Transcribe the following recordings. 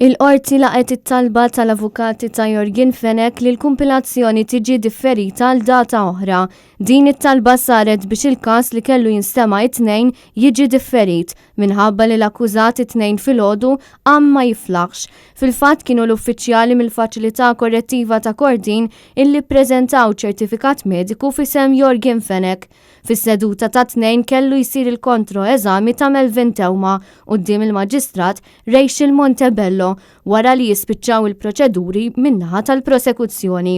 Il-Qorti laqgħet it-talba tal-avukati ta' Yorgen Fenech li l-kumpilazzjoni tiġi differita għal data oħra. Din it-talba saret biex il-każ li kellu jinstema' it-Tnejn jiġi differit minħabba li l-akkużat it-Tnejn filgħodu qam ma jiflaħx. Fil-fatt kienu l-uffiċjali mill-Faċilità Korrettiva ta' Kordin illi ppreżentaw ċertifikat mediku f'isem Yorgen Fenech. Fis-seduta tat-Tnejn kellu jsir il-kontro-eżami ta' Melvin Theuma quddiem il-Maġistrat Rachel Montebello wara li jispiċċaw il-proċeduri min-naħa tal-prosekuzzjoni.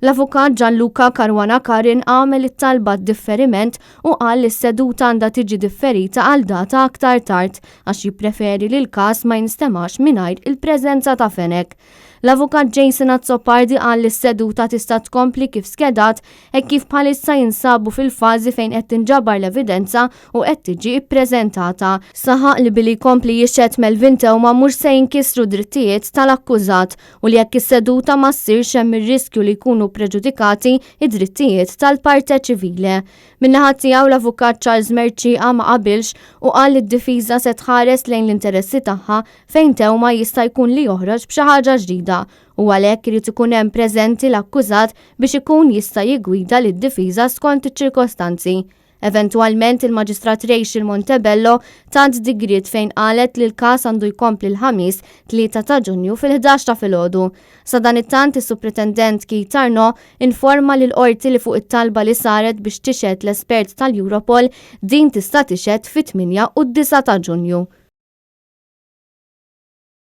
L-Avukat Gianluca Caruana Karin għamel it-talba għad-differiment u qal li s-seduta għandha tiġi differita għal data aktar tard għax jippreferi li l-każ ma jinstemax mingħajr il-preżenza ta' Fenech. L-Avukat Jason Azzopardi qal li s-seduta tista' tkompli kif skedat hekk kif bħalissa jinsabu fil-fażi fejn qed tinġabar l-evidenza u qed tiġi ppreżentata. Saħaq li billi jkompli jixhed Melvin Theuma mhux se jinkisru drittijiet tal-akkużat u li jekk is-seduta ma ssirx hemm ir-riskju li jkunu preġudikati d-drittijiet tal-parte civile. Min-naħa tiegħu l-Avukat Charles Mercieca ma qabilx u qal li d-difiża se tħares lejn l-interessi tagħha fejn Theuma jista' jkun li joħroġ b'xi ħaġa ġdida u għalhekk irid ikun hemm preżenti l-akkużat biex ikun jista' jiggwida lid-difiża skont iċ-ċirkostanzi. Eventwalment il-Maġistrat Rachel Montebello tat digriet fejn qalet li l-każ għandu jkompli l-Ħamis 3 ta' Ġunju fil-11 ta' filgħodu. Sadanittant is-Supretendent Keith Arnaud informa lill-Qorti li fuq it-talba li saret biex tixhed l-espert tal-Europol din tista' tixhed fit-8 u d-9 ta' Ġunju.